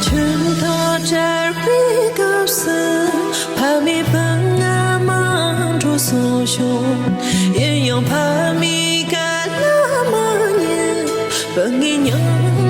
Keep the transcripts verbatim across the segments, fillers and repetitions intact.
ཁྱིམ་ཐོག་གྲྭ་པའི་སྐབས་སུ་ཕ་མའི་བུ་ང་མ་འགྲོ་སོང་བྱུང་། ཡིན་ཡང་ཕ་མའི་བཀའ་ལ་མ་ཉན། བུ་ངའི་སྙིང་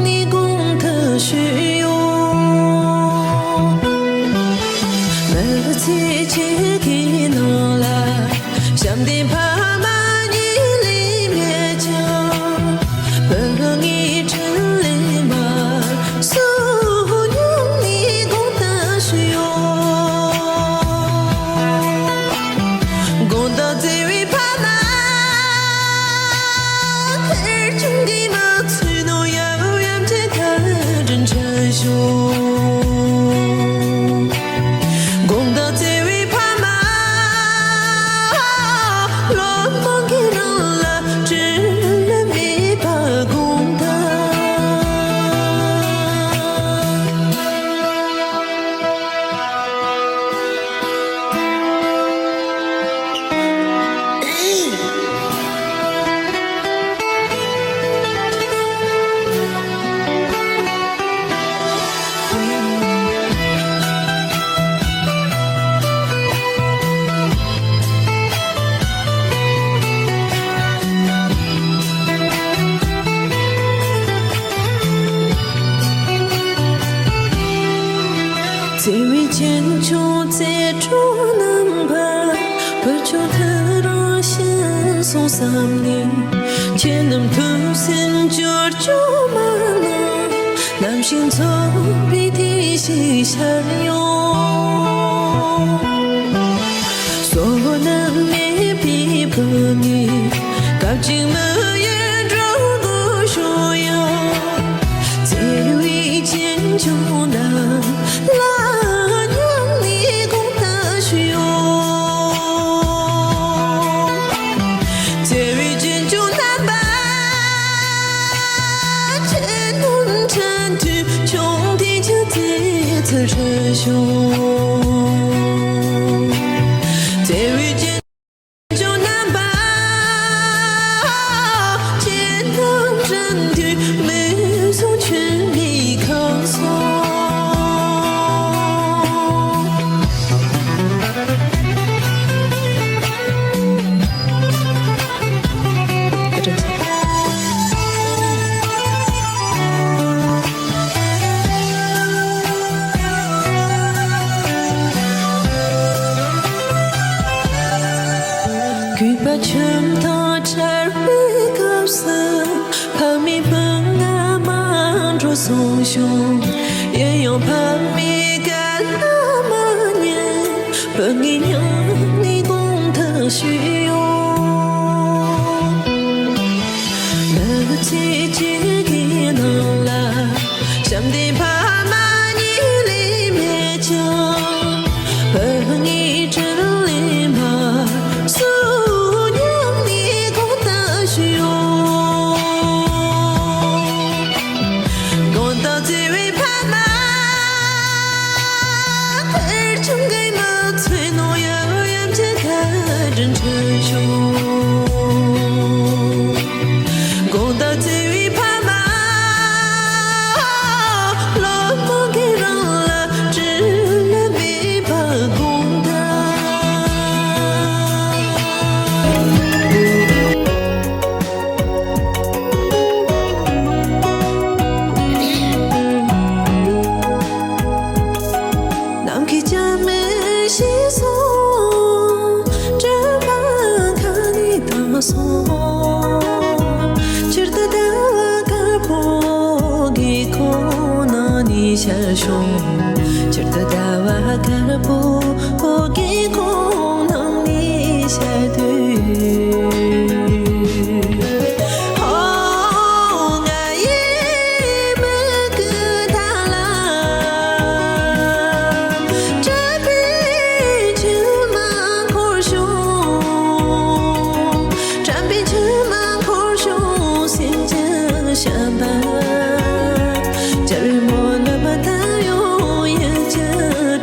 ནས་དགོངས་དག་ཞུས་ཡོད། མི་ཚེ་གཅིག་གི་ནང་ལ། བྱམས་ལྡན་ཕ་མ་གཉིས་ལས་མེད་ཀྱང་། བུ་ངའི་འཕྲིན་ལས་མ་སོང་སྙམ་ནས་དགོངས་དག་ཞུས་ཡོད། དགོངས་དག་བརྩེ་བའི་ཕ་མ། ཁེར་རྐྱང་གི་མི་ཚེ་ནང་ཡབ་ཡུམ་གྱི་བཀའ་དྲིན་དྲན་ཞུ། དགོངས་དག་བརྩེ་བའི་ཕ་མ། བློ་མང་གི་རང་ལ་དྲིན་ལན་མེད་པ་དགོངས་དག། བརྩེ་བའི་གཅེན་གཅུང་རྩེ་དྲུག་རྣམ་པ། བུ་ཆུང་ཐུགས་རང་ཤི་སོང་བསམ་ནས། ཁྱེད་རྣམས་ཐུགས་སེམས་འགྱུར་བཅོས་མ་གནང་། ནམ་ཞིག་འཚོ་བའི་དུས་ཤིག་ཤར་ཡོང་། བསོད་ནམས་མེད་པའི་བུ་ནི། སྐབས་གཅིག་མི་ཡུལ་འགྲོ་དགོས་བྱུང་ཡང་། བརྩེ་བའི་གཅེན་གཅུང་རྣམས་ལ་སྙིང་ནས་དགོངས་དག་ཞུ། བརྩེ་བའི་གཅེན་གཅུང་རྣམ་པ། ཁྱེད་རྣམས་དྲན་དུས་མཆོད་རྟེན་གྱི་རྩེ་ཚུལ་འཕྲོད་བྱུང་། བརྩེ་བའི་གཅེན་གཅུང་རྣམ་པ། ཁྱེད་རྣམས་དྲན་དུས་མིག་ཟུང་མཆི་མས་ཁེངས་སོང་། གུས་པ་ཁྱིམ་ཐོག་གྲྭ་པའི་སྐབས་སུ། ཕ་མའི་བུ་ང་མ་འགྲོ་སོང་བྱུང་། ཡིན་ཡང་ཕ་མའི་བཀའ་ལ་མ་ཉན། བུ་ངའི་སྙིང་ནས་དགོངས་དག་ཞུས་ཡོད། མི་ཚེ་གཅིག་གི་ནང་ལ། བྱམས་ལྡན་ཕ་མ་གཉིས་ལས་མེད་ཀྱང་། བུ་ངའི་འཕྲིན་ལས་མ་སོང་སྙམ་ནས་དགོངས་དག་ཞུ། དགོངས་དག་བརྩེ་བའི་ཕ་མ། ཁེར་རྐྱང་གི་མི་ཚེ་ནང་ཡབ་ཡུམ་གྱི་བཀའ་དྲིན་དྲན་ཞུ། དགོངས་དག་བརྩེ་བའི་ཕ་མ། བློ་མང་གི་རང་ལ་དྲིན་ལན་མེད་པ་དགོངས་དག། ནམ་མཁའི་སྐྱ་མེད་ཤི་སོང་། དྲན་པ་མཁའ་ནས་བཏང་སོང་། སྤྱིར་དུ་ཟླ་བ་དཀར་པོ་སྒེའུ་ཁུང་ནང་ནས་ཤར་བྱུང་། སྤྱིར་དུ་ཟླ་བ་དཀར་པོ་སྒེའུ་ཁུང་ནང་ནས་ཤར་དུས། ཨོ། ང་ཡི་མིག་གི་མཐའ་ལ། དྲན་པའི་མཆི་མ་འཁོར་བྱུང་། དྲན་པའི་མཆི་མ་འཁོར་བྱུང་། སེམས་ཀྱི་བྱམས་པ། རྒྱལ་བའི་མོ་ལ་བ་ད་ཡོང་ཡིན་གྱི།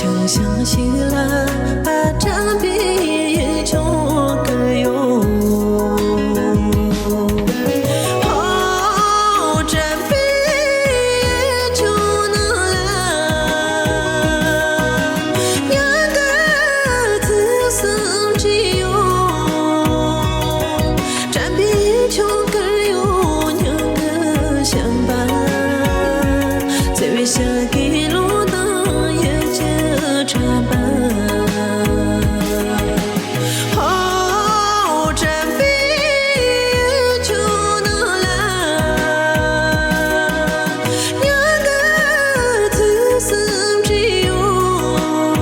ཞིང་ཞིག་ལ་དྲན་པའི་ཆུ་ཀུན་ཡོད། ཧོ། དྲན་པའི་ཆུ་ནང་ལ་ཉག་གི་ཚིག་གསུམ་བྲིས་ཡོད། དྲན་པའི་ཆུ་ཀུན་ཡོད་ཉག་གི་བྱམས་པ། བརྩེ་བའི་ཞལ་གྱི་ལོ་དང་ཡིད་ཀྱི་དྲན་པ། ཧོ། དྲན་པའི་ཆུ་ནང་ལ་ཉག་གི་ཚིག་གསུམ་བྲིས་ཡོད།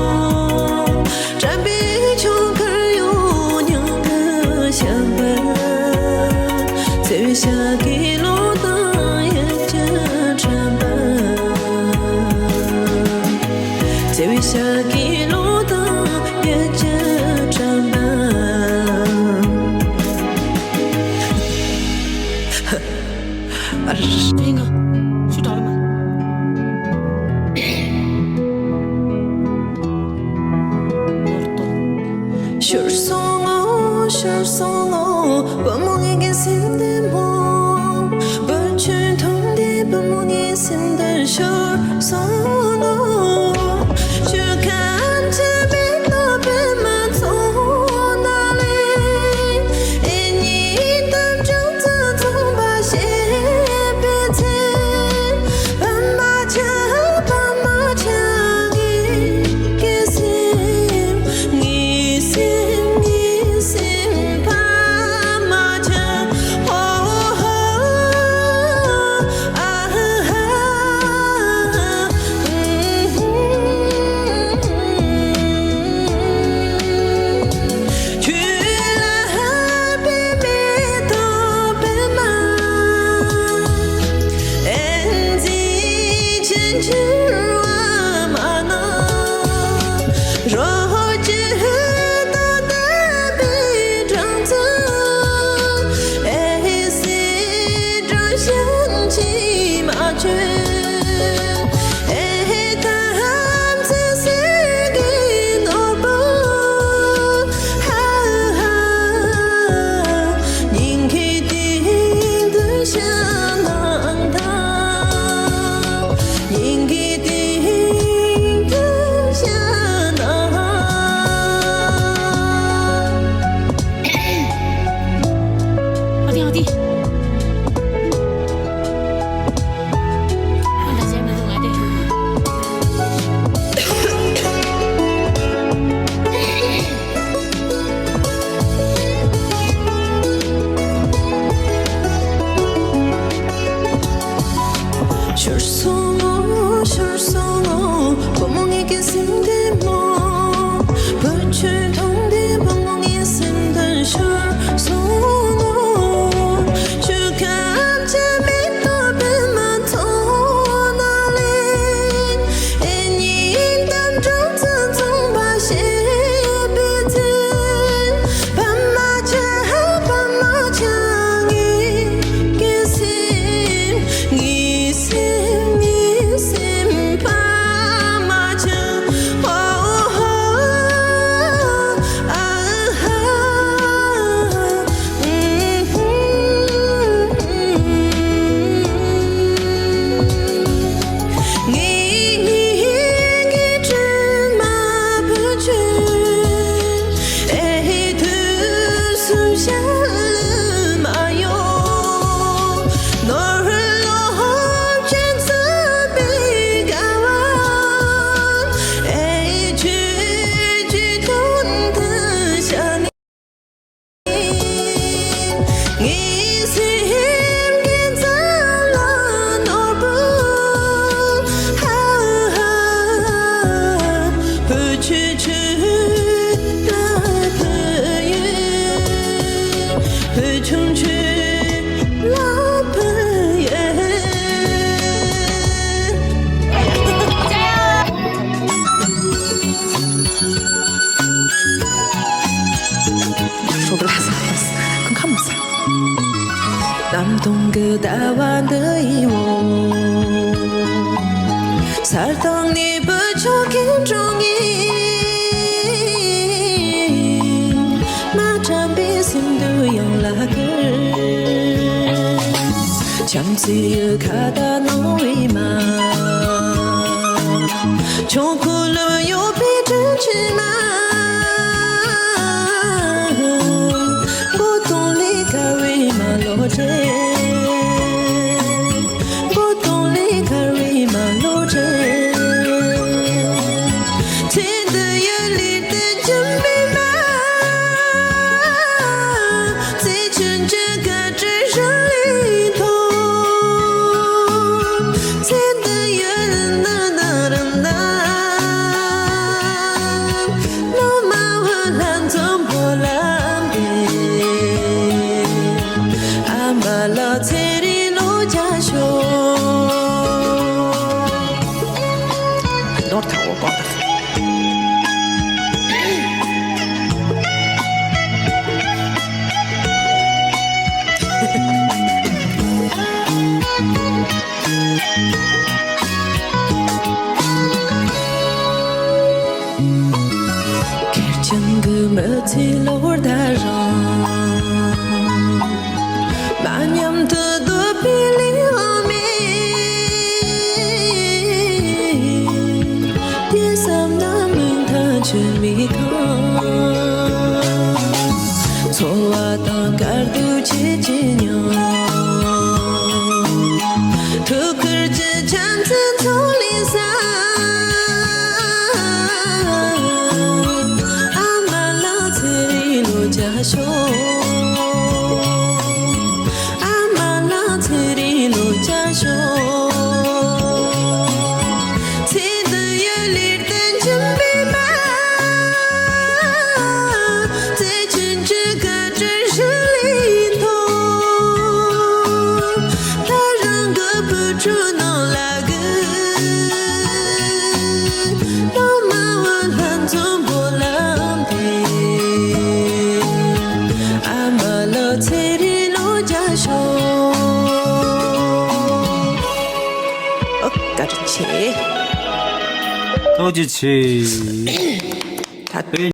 དྲན་པའི་ཆུ་ཀུན་ཡོད་ཉག་གི་བྱམས་པ། བརྩེ་བའི་ཞལ་གྱི་ལོ་དང་ཡིད་ཀྱི་དྲན་པ། བརྩེ་བའི་ཞལ་གྱི་ལོ་དང་ཡིད་ཀྱི་དྲན་པ། ཨ་རེ་རེ། ཨེ་ང་ཆུ་དྲག་ལ་མ། ཤོར་སོང་ངོ་། ཤོར་སོང་ངོ་། བུ་མོ་ངེད་ཀྱི་སེམས་དེ་མོ། བུ་ཆུང་མཐོང་དུས་བུ་མོ་ངའི་སེམས་དེ་ཤོར་སོང་ངོ་། ཆུ་ཁམས་ཆུ་བའི་རྟ་བུ་མ་ཚོ་ན་ལེ། ཨེ་ཉི་དམ་ཅུང་ཙམ་ཚོང་པ་བྱེད་པའི་ཚེ། ཕ་མ་ཆ་ཕ་མ་ཆ་ངེད་ཀྱི་སེམས། ངའི་སེམས་ངའི་སེམས་ཕ་མ་ཆ། ཧོ་ཧོ། ཨ་ཧ་ཧ། ཁྱོད་ལ་ཕན་མེད་དང་ཕན་མ། ཨེ་འཛིན་ཆེན་འགྱུར་བ་མ་ན། རོ་ཅི་ད་ལྟ་པའི་སྦྲང་རྩི། ཨེ་སེ་སྦྲང་ཞིང་ཆེ་མ་བྱོས། ཨེ་ཐམས་ཅད་གི་ནོར་བུ། ཧ་ཧ། སྙིང་གི་གཏིང་དུ་བཞག་ན་ད། སྙིང་གི་གཏིང་དུ་བཞག་ན། ཨ་ཏི་ཨ་ཏི། ཨ་ད་བྱས་མི་འདུག་ང་དེ། ཤོར་སོང་ངོ་། ཤོར་སོང་ངོ་། བུ་མོ་ངེད་ཀྱི་སེམས་དེ་མོ། བུ་ཆུང་མཐོང་དུས་བུ་མོ་ངའི་སེམས་དེ་ཤོར་སོང་ངོ་། ཆུ་ཁམས་ཆུ་མིག་ཏོ་བུ་མ་མཐོང་ན་ལེ། ཨེ་ཉི་དམ་ཅུང་ཙམ་ཚོང་པ་བྱེད་པའི་ཚེ། ཕ་མ་ཆ་ཕ་མ་ཆ་ངེད་ཀྱི་སེམས། ངའི་སེམས་ངའི་སེམས་ཕ་མ་ཆ། ཧོ་ཧོ། ཨ་ཧ། ངེད་གཉིས་ཀྱི་སྒྲོན་མ་བུ་ཆུང་། ཨེ་དུས་གསུམ་ཞལ་མ་ཡོང་། ནོར་ལོངས་སྤྱོད་འཚམས་པའི་དགའ་བ། ཨེ་ཆོས་ཀྱི་དོན་དུ་བཞག་ནས། ངའི་སེམས་ཀྱི་རྩ་ལ་ནོར་བུ། ཧ་ཧ། བུ་ཆུང་ཆུང་ལ་བུ་ཡོད། བུ་ཆུང་ཆུང་ལ་བུ་ཡོད། ཁྲོ་བོ་ལ་ས་ཁང་ཁ་མ་ས། གནམ་སྟོང་གི་ཟླ་བ་འདི་ཡི་འོག་གསར་དུང་ནས་བུ་ཆུང་གི་འཁྲུངས་ངེས། བྱམས་བརྩེའི་ཁ་བཏགས་སྣང་བའི་མ། ཆོས་འཁོར་ལམ་གཡོ་བའི་དྲིན་ཆེན་མ། སྒོ་སྟོང་ལས་དཀར་བའི་མ་ལོ་བྲེ། སྒོ་སྟོང་ལས་དཀར་བའི་མ་ལོ་བྲེ། ཚེ་འདི་ཡི་ལས་དོན་སྒྲུབ་པའི་མ། ཚེ་ཆུང་ཆུང་དཀའ་སྤྱད་རང་ལས་མཐོ། ཚེ་འདི་ཡི་ནང་ན་རང་དང་། ལོ་མང་བོ་ལྷན་འཛོམས་སྤོ་ལམ་དེ། ཨ་མ་ལགས་ཚེ་རིང་ལོ་བརྒྱ་ཤོག། ནོར་ཁ་འོ་གོ་ད། ཁེར་རྐྱང་གི་མི་ཚེ་ལོ་ཟླ་རང་། མ་མཉམ་དུ་སྡོད་པའི་ལས་དབང་མེད། དེ་བསམ་ན་མུ་མཐའ་ཆུད་མི་ཁོམ། འཚོ་བ་དང་དཀའ་སྡུག་ཆེ་ཆེ་མྱོང་། ཐུགས་ཁུར་གྱི་བྱམས་བརྩེ་མཚོ་ལས་བསལ། ཨ་མ་ལགས་ཚེ་རིང་ལོ་བརྒྱ་ཤོག། ཨ་མ་ལགས་ཚེ་རིང་ལོ་བརྒྱ་ཤོག། ཚེ་འདི་ཡི་ལས་དོན་སྒྲུབ་པའི་མ། ཚེ་ཆུང་ཆུང་དཀའ་སྤྱད་རང་ལས་མཐོ། ད་རང་གི་བུ་ཕྲུག་རྣམས་ལ་གུས། ལོ་མང་བོ་ལྷན་འཛོམས་སྤོ་ལམ་དེ། ཨ་མ་ལགས་ཚེ་རིང་ལོ་བརྒྱ་ཤོག། ཨོ། བཀའ་དྲིན་ཆེ། ཐུགས་རྗེ་ཆེ། ད།